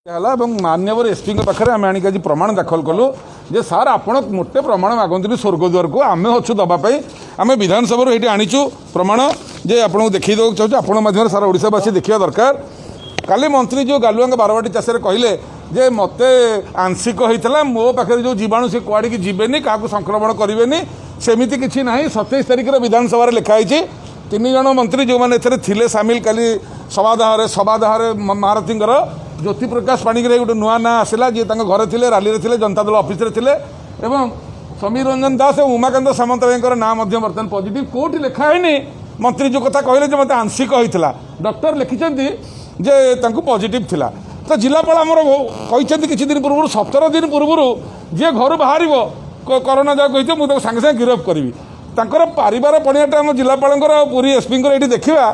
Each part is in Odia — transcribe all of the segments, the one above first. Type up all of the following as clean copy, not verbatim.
ହେଲା ଏବଂ ମାନ୍ୟବର ଏସ୍ପିଙ୍କ ପାଖରେ ଆମେ ଆଣିକି ଆଜି ପ୍ରମାଣ ଦାଖଲ କଲୁ ଯେ ସାର୍, ଆପଣ ମୋଟେ ପ୍ରମାଣ ମାଗନ୍ତୁନି ସ୍ୱର୍ଗଦ୍ୱାରକୁ, ଆମେ ଅଛୁ ଦେବା ପାଇଁ। ଆମେ ବିଧାନସଭାରୁ ଏଇଠି ଆଣିଛୁ ପ୍ରମାଣ ଯେ ଆପଣଙ୍କୁ ଦେଖେଇ ଦେବାକୁ ଚାହୁଁଛୁ। ଆପଣଙ୍କ ମାଧ୍ୟମରେ ସାରା ଓଡ଼ିଶାବାସୀ ଦେଖିବା ଦରକାର। କାଲି ମନ୍ତ୍ରୀ ଯେଉଁ ଗାଲୁଆଙ୍କ ବାରବାଟୀ ଚାଷରେ କହିଲେ ଯେ ମୋତେ ଆଂଶିକ ହେଇଥିଲା, ମୋ ପାଖରେ ଯେଉଁ ଜୀବାଣୁ ସେ କୁଆଡ଼ିକି ଯିବେନି, କାହାକୁ ସଂକ୍ରମଣ କରିବେନି, ସେମିତି କିଛି ନାହିଁ। 27 ତାରିଖରେ ବିଧାନସଭାରେ ଲେଖା ହେଇଛି। ତିନି ଜଣ ମନ୍ତ୍ରୀ ଯେଉଁମାନେ ଏଥିରେ ଥିଲେ ସାମିଲ କାଲି ସଭାଦାହରେ ମହାରଥୀଙ୍କର, ଜ୍ୟୋତିପ୍ରକାଶ ପାଣିଗ୍ରାହୀ ଗୋଟେ ନୂଆ ନାଁ ଆସିଲା, ଯିଏ ତାଙ୍କ ଘରେ ଥିଲେ, ରାଲିରେ ଥିଲେ, ଜନତା ଦଳ ଅଫିସରେ ଥିଲେ, ଏବଂ ସମୀର ରଞ୍ଜନ ଦାସ ଏବଂ ଉମାକାନ୍ତ ସାମନ୍ତରାୟଙ୍କର ନାଁ ମଧ୍ୟ ବର୍ତ୍ତମାନ ପଜିଟିଭ। କୋଉଠି ଲେଖା ହେଇନି ମନ୍ତ୍ରୀ ଯେଉଁ କଥା କହିଲେ ଯେ ମୋତେ ଆଂଶିକ ହେଇଥିଲା। ଡକ୍ଟର ଲେଖିଛନ୍ତି ଯେ ତାଙ୍କୁ ପଜିଟିଭ ଥିଲା। ତ ଜିଲ୍ଲାପାଳ ଆମର କହିଛନ୍ତି କିଛି ଦିନ ପୂର୍ବରୁ, 17 ଦିନ ପୂର୍ବରୁ, ଯିଏ ଘରୁ ବାହାରିବ କରୋନା ଯାହାକୁ କହିଥିବ, ମୁଁ ତାକୁ ସାଙ୍ଗେ ସାଙ୍ଗେ ଗିରଫ କରିବି। ତାଙ୍କର ପାରିବାର ପଣିଆଟା ଆମ ଜିଲ୍ଲାପାଳଙ୍କର ଆଉ ପୁରୀ ଏସ୍ପିଙ୍କର ଏଇଠି ଦେଖିବା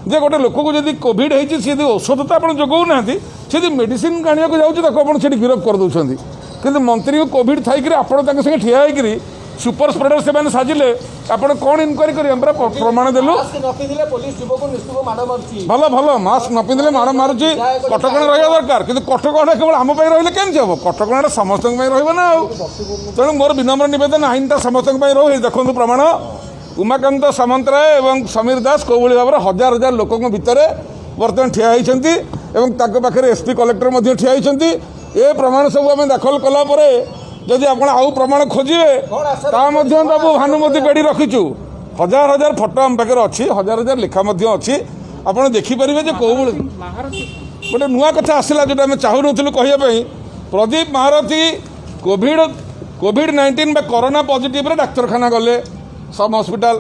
ଯେ ଗୋଟେ ଲୋକକୁ ଯଦି କୋଭିଡ ହେଇଛି, ସିଏ ଯଦି ଔଷଧ ତ ଆପଣ ଯୋଗାଉନାହାନ୍ତି, ସେ ଯଦି ମେଡିସିନ ଆଣିବାକୁ ଯାଉଛି, ତାକୁ ଆପଣ ସେଠି ଗିରଫ କରିଦେଉଛନ୍ତି। କିନ୍ତୁ ମନ୍ତ୍ରୀଙ୍କୁ କୋଭିଡ ଥାଇକିରି ଆପଣ ତାଙ୍କ ସାଙ୍ଗେ ଠିଆ ହେଇକିରି ସୁପର ସ୍ପ୍ରେଡର ସେମାନେ ସାଜିଲେ। ଆପଣ କ'ଣ ଇନକ୍ୱାରି କରିବେ? ଆମେ ପରା ପ୍ରମାଣ ଦେଲୁ। ମାସ୍କ ନ ପିନ୍ଧିଲେ ପୋଲିସ ଯୁବକୁ ନିସ୍ତୁକ ମାଡ଼ ମାରୁଛି। ଭଲ ଭଲ, ମାସ୍କ ନ ପିନ୍ଧିଲେ ମାଡ଼ ମାରୁଛି। କଟକଣା ରହିବା ଦରକାର, କିନ୍ତୁ କଟକଣା କେବଳ ଆମ ପାଇଁ ରହିଲେ କେମିତି ହେବ? କଟକଣାଟା ସମସ୍ତଙ୍କ ପାଇଁ ରହିବ ନା ଆଉ। ତେଣୁ ମୋର ବିନମ୍ର ନିବେଦନ, ଆଇନଟା ସମସ୍ତଙ୍କ ପାଇଁ ରହୁ। ଏଇ ଦେଖନ୍ତୁ ପ୍ରମାଣ, ଉମାକାନ୍ତ ସାମନ୍ତରାୟ ଏବଂ ସମୀର ଦାସ କୋଉଭଳି ଭାବରେ ହଜାର ହଜାର ଲୋକଙ୍କ ଭିତରେ ବର୍ତ୍ତମାନ ଠିଆ ହେଇଛନ୍ତି ଏବଂ ତାଙ୍କ ପାଖରେ ଏସ୍ପି, କଲେକ୍ଟର ମଧ୍ୟ ଠିଆ ହେଇଛନ୍ତି। ଏ ପ୍ରମାଣ ସବୁ ଆମେ ଦାଖଲ କଲା ପରେ ଯଦି ଆପଣ ଆଉ ପ୍ରମାଣ ଖୋଜିବେ, ତା ମଧ୍ୟ ଦେବୁ। ଭାନୁମତି ପେଡ଼ି ରଖିଛୁ, ହଜାର ହଜାର ଫଟୋ ଆମ ପାଖରେ ଅଛି, ହଜାର ହଜାର ଲେଖା ମଧ୍ୟ ଅଛି। ଆପଣ ଦେଖିପାରିବେ ଯେ କୋଉଭଳି ମହାରଥୀ ଗୋଟେ ନୂଆ କଥା ଆସିଲା, ଯେଉଁଟା ଆମେ ଚାହୁଁନଥିଲୁ କହିବା ପାଇଁ। ପ୍ରଦୀପ ମହାରଥୀ କୋଭିଡ-19 ବା କରୋନା ପଜିଟିଭରେ ଡାକ୍ତରଖାନା ଗଲେ, ସମ୍ ହସ୍ପିଟାଲ,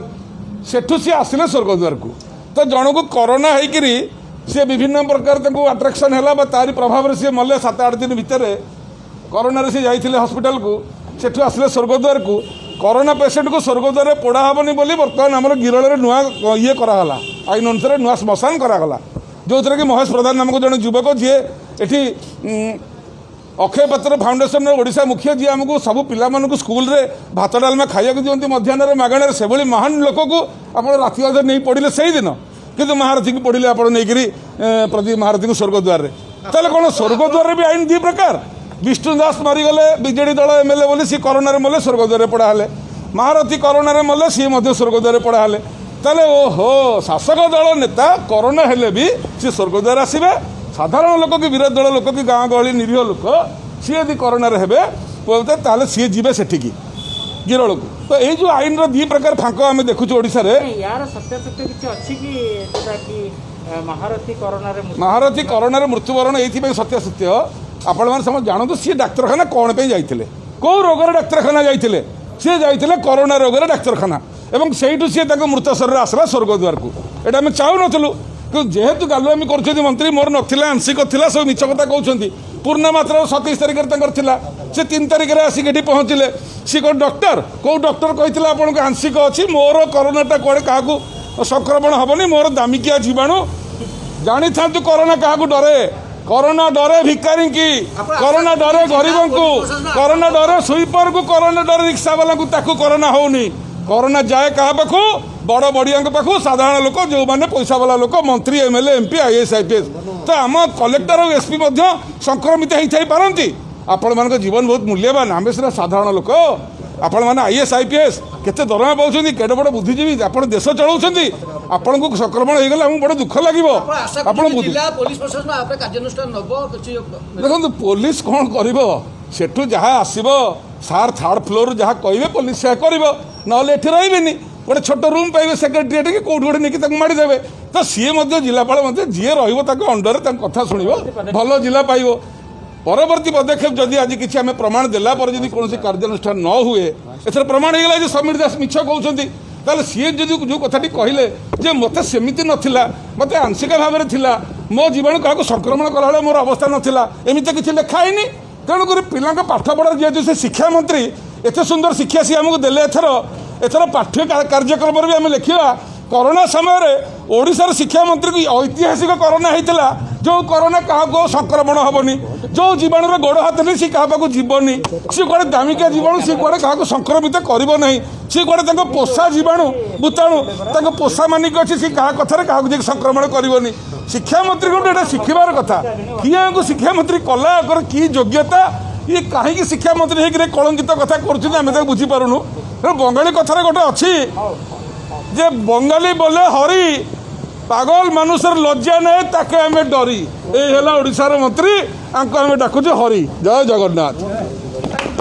ସେଠୁ ସିଏ ଆସିଲେ ସ୍ୱର୍ଗଦ୍ୱାରକୁ। ତ ଜଣକୁ କରୋନା ହେଇକିରି ସିଏ ବିଭିନ୍ନ ପ୍ରକାର ତାଙ୍କୁ ଆଟ୍ରାକ୍ସନ୍ ହେଲା ବା ତାରି ପ୍ରଭାବରେ ସିଏ ମଲେ 7-8 ଦିନ ଭିତରେ। କରୋନାରେ ସିଏ ଯାଇଥିଲେ ହସ୍ପିଟାଲକୁ, ସେଠୁ ଆସିଲେ ସ୍ୱର୍ଗଦ୍ୱାରକୁ। କରୋନା ପେସେଣ୍ଟକୁ ସ୍ୱର୍ଗଦ୍ୱାରରେ ପୋଡ଼ା ହେବନି ବୋଲି ବର୍ତ୍ତମାନ ଆମର ଗିରଳରେ ନୂଆ ଇଏ କରାଗଲା, ଆଇନ ଅନୁସାରେ ନୂଆ ଶ୍ମଶାନ କରାଗଲା, ଯେଉଁଥିରେ କି ମହେଶ ପ୍ରଧାନ ନାମକ ଜଣେ ଯୁବକ, ଯିଏ ଏଠି ଅକ୍ଷୟ ପାତ୍ର ଫାଉଣ୍ଡେସନର ଓଡ଼ିଶା ମୁଖ୍ୟ, ଯିଏ ଆମକୁ ସବୁ ପିଲାମାନଙ୍କୁ ସ୍କୁଲରେ ଭାତ ଡାଲମା ଖାଇବାକୁ ଦିଅନ୍ତି ମଧ୍ୟାହ୍ନରେ ମାଗଣାରେ, ସେଭଳି ମହାନ ଲୋକକୁ ଆପଣ ରାତି ଅଧରେ ନେଇ ପୋଡ଼ିଲେ ସେଇଦିନ। କିନ୍ତୁ ମହାରଥୀକୁ ପୋଡ଼ିଲେ ଆପଣ ନେଇକରି, ପ୍ରଦୀପ ମହାରଥୀଙ୍କୁ ସ୍ୱର୍ଗଦ୍ୱାରରେ। ତାହେଲେ କ'ଣ ସ୍ୱର୍ଗଦ୍ୱାରରେ ବି ଆଇନ ଦୁଇ ପ୍ରକାର? ବିଷ୍ଣୁ ଦାସ ମରିଗଲେ ବିଜେଡି ଦଳ ଏମଏଲଏ ବୋଲି, ସିଏ କରୋନାରେ ମଲେ, ସ୍ୱର୍ଗଦ୍ୱାରରେ ପୋଡ଼ା ହେଲେ। ମହାରଥୀ କରୋନାରେ ମଲେ, ସିଏ ମଧ୍ୟ ସ୍ୱର୍ଗଦ୍ୱାରରେ ପୋଡ଼ା ହେଲେ। ତାହେଲେ ଓହୋ, ଶାସକ ଦଳ ନେତା କରୋନା ହେଲେ ବି ସିଏ ସ୍ୱର୍ଗଦ୍ୱାର ଆସିବେ, ସାଧାରଣ ଲୋକ କି ବିରୋଧୀ ଦଳ ଲୋକ କି ଗାଁ ଗହଳି ନିରୀହ ଲୋକ ସିଏ ଯଦି କରୋନାରେ ହେବେ, ତାହେଲେ ସିଏ ଯିବେ ସେଠିକି ଗିରଳକୁ। ତ ଏଇ ଯେଉଁ ଆଇନର ଦୁଇ ପ୍ରକାର ଫାଙ୍କ ଆମେ ଦେଖୁଛୁ ଓଡ଼ିଶାରେ। ୟାର ସତ୍ୟାସତ୍ୟ କିଛି ଅଛି କି, ଯୋଉଟା କି ମହାରଥୀ କରୋନାରେ ମହାରଥୀ କରୋନାରେ ମୃତ୍ୟୁବରଣ ଏଇଥିପାଇଁ ସତ୍ୟାସତ୍ୟ, ଆପଣମାନେ ସମସ୍ତେ ଜାଣନ୍ତୁ, ସିଏ ଡାକ୍ତରଖାନା କ'ଣ ପାଇଁ ଯାଇଥିଲେ, କେଉଁ ରୋଗରେ ଡାକ୍ତରଖାନା ଯାଇଥିଲେ। ସିଏ ଯାଇଥିଲେ କରୋନା ରୋଗରେ ଡାକ୍ତରଖାନା ଏବଂ ସେଇଠୁ ସିଏ ତାଙ୍କ ମୃତ ଶରୀର ଆସିଲା ସ୍ୱର୍ଗଦ୍ୱାରକୁ। ଏଇଟା ଆମେ ଚାହୁଁନଥିଲୁ, କିନ୍ତୁ ଯେହେତୁ ଗାଲୁଆମି କରୁଛନ୍ତି ମନ୍ତ୍ରୀ, ମୋର ନଥିଲା, ଆଂଶିକ ଥିଲା, ସବୁ ମିଛ କଥା କହୁଛନ୍ତି। ପୂର୍ଣ୍ଣ ମାତ୍ରାର 27 ତାରିଖରେ ତାଙ୍କର ଥିଲା, ସେ 3 ତାରିଖରେ ଆସିକି ଏଠି ପହଞ୍ଚିଲେ। ସିଏ କ'ଣ ଡକ୍ଟର? କେଉଁ ଡକ୍ଟର କହିଥିଲା ଆପଣଙ୍କୁ ଆଂଶିକ ଅଛି, ମୋର କରୋନାଟା କୁଆଡ଼େ କାହାକୁ ସଂକ୍ରମଣ ହେବନି, ମୋର ଦାମିକିଆ ଜୀବାଣୁ? ଜାଣିଥାନ୍ତୁ କରୋନା କାହାକୁ ଡରେ। କରୋନା ଡରେ ଭିକାରୀଙ୍କି, କରୋନା ଡରେ ଗରିବଙ୍କୁ, କରୋନା ଡରେ ସୁଇପରକୁ, କରୋନା ଡରେ ରିକ୍ସାବାଲାଙ୍କୁ। ତାକୁ କରୋନା ହଉନି। କରୋନା ଯାଏ କାହା ପାଖକୁ? ବଡ଼ ବଡ଼ିଆଙ୍କ ପାଖକୁ, ସାଧାରଣ ଲୋକ, ଯେଉଁମାନେ ପଇସାବାଲା ଲୋକ, ମନ୍ତ୍ରୀ, ଏମଏଲଏ, ଏମପି, ଆଇଏଏସ୍, ଆଇପିଏସ୍। ତ ଆମ କଲେକ୍ଟର ଆଉ ଏସ୍ପି ମଧ୍ୟ ସଂକ୍ରମିତ ହେଇଥାଇ ପାରନ୍ତି। ଆପଣମାନଙ୍କ ଜୀବନ ବହୁତ ମୂଲ୍ୟବାନ। ଆମେ ସିନା ସାଧାରଣ ଲୋକ, ଆପଣମାନେ ଆଇଏଏସ୍, ଆଇପିଏସ୍, କେତେ ଦରମା ପାଉଛନ୍ତି, କେଡ଼େ ବଡ଼ ବୁଦ୍ଧିଜୀବୀ, ଆପଣ ଦେଶ ଚଳାଉଛନ୍ତି। ଆପଣଙ୍କୁ ସଂକ୍ରମଣ ହେଇଗଲେ ଆମକୁ ବଡ଼ ଦୁଃଖ ଲାଗିବ। ଆପଣ ଆଶା ଆପଣ କରୁଛନ୍ତି ବୁଦ୍ଧି ଜିଲ୍ଲା ପୋଲିସ ପ୍ରଶାସନ ଆ ଉପରେ କାର୍ଯ୍ୟାନୁଷ୍ଠାନ ନବ କିଛି? ଦେଖନ୍ତୁ, ପୋଲିସ କ'ଣ କରିବ? ସେଠୁ ଯାହା ଆସିବ, ସାର୍ ଥାର୍ଡ ଫ୍ଲୋରରୁ ଯାହା କହିବେ, ପୋଲିସ ସେୟା କରିବ। ନହେଲେ ଏଠି ରହିବେନି, ଗୋଟେ ଛୋଟ ରୁମ୍ ପାଇବେ ସେକ୍ରେଟେରିଏଟ୍ କି କୋଉଠି ଗୋଟେ ନେଇକି ତାକୁ ମାଡ଼ିଦେବେ। ତ ସିଏ ମଧ୍ୟ, ଜିଲ୍ଲାପାଳ ମଧ୍ୟ, ଯିଏ ରହିବ ତାଙ୍କ ଅଣ୍ଡରରେ ତାଙ୍କ କଥା ଶୁଣିବ, ଭଲ ଜିଲ୍ଲା ପାଇବ। ପରବର୍ତ୍ତୀ ପଦକ୍ଷେପ, ଯଦି ଆଜି କିଛି ଆମେ ପ୍ରମାଣ ଦେଲା ପରେ ଯଦି କୌଣସି କାର୍ଯ୍ୟାନୁଷ୍ଠାନ ନ ହୁଏ, ଏଥର ପ୍ରମାଣ ହେଇଗଲା ଯେ ସମୀର ଦାସ ମିଛ କହୁଛନ୍ତି, ତାହେଲେ ସିଏ ଯଦି ଯେଉଁ କଥାଟି କହିଲେ ଯେ ମୋତେ ସେମିତି ନଥିଲା, ମୋତେ ଆଂଶିକ ଭାବରେ ଥିଲା, ମୋ ଜୀବାଣୁ କାହାକୁ ସଂକ୍ରମଣ କଲାବେଳେ ମୋର ଅବସ୍ଥା ନଥିଲା, ଏମିତି କିଛି ଲେଖା ହେଇନି। ତେଣୁକରି ପିଲାଙ୍କ ପାଠପଢ଼ାରେ ଯେହେତୁ ସେ ଶିକ୍ଷାମନ୍ତ୍ରୀ, ଏତେ ସୁନ୍ଦର ଶିକ୍ଷା ସିଏ ଆମକୁ ଦେଲେ, ଏଥର ପାଠ୍ୟ କାର୍ଯ୍ୟକ୍ରମରେ ବି ଆମେ ଲେଖିବା, କରୋନା ସମୟରେ ଓଡ଼ିଶାର ଶିକ୍ଷାମନ୍ତ୍ରୀକୁ ଐତିହାସିକ କରୋନା ହେଇଥିଲା, ଯେଉଁଥିରେ ଯେଉଁ କରୋନା କାହାକୁ ଆଉ ସଂକ୍ରମଣ ହେବନି, ଯେଉଁ ଜୀବାଣୁର ଗୋଡ଼ ହାତ ନେଇ ସିଏ କାହା ପାଖକୁ ଯିବନି, ସିଏ କୁଆଡ଼େ ଦାମିକିଆ ଜୀବାଣୁ, ସିଏ କୁଆଡ଼େ କାହାକୁ ସଂକ୍ରମିତ କରିବ ନାହିଁ, ସିଏ କୁଆଡ଼େ ତାଙ୍କ ପୋଷା ଜୀବାଣୁ ଭୂତାଣୁ ତାଙ୍କ ପୋଷା ମାନିକି ଅଛି, ସିଏ କାହା କଥାରେ କାହାକୁ ଯାଇକି ସଂକ୍ରମଣ କରିବନି। ଶିକ୍ଷାମନ୍ତ୍ରୀଙ୍କଠୁ ଏଇଟା ଶିଖିବାର କଥା। କିଏ ଆଙ୍କୁ ଶିକ୍ଷାମନ୍ତ୍ରୀ କଲା? ଆଙ୍କର କି ଯୋଗ୍ୟତା? ଇଏ କାହିଁକି ଶିକ୍ଷାମନ୍ତ୍ରୀ ହେଇକିରି କଳଙ୍କିତ କଥା କରୁଛନ୍ତି, ଆମେ ତାକୁ ବୁଝିପାରୁନୁ। ତେଣୁ ବଙ୍ଗାଳୀ କଥାରେ ଗୋଟେ ଅଛି ଯେ ବଙ୍ଗାଳୀ ବୋଲେ ହରି, ପାଗଲ মানুষের লজ্জা নেই, তাকে আমি ডরি। এই ହେଲା ଓଡ଼ିଶାର ମନ୍ତ୍ରୀ, ଆଙ୍କୁ ଆମେ ଡାକୁଛୁ ହରି। ଜୟ ଜଗନ୍ନାଥ।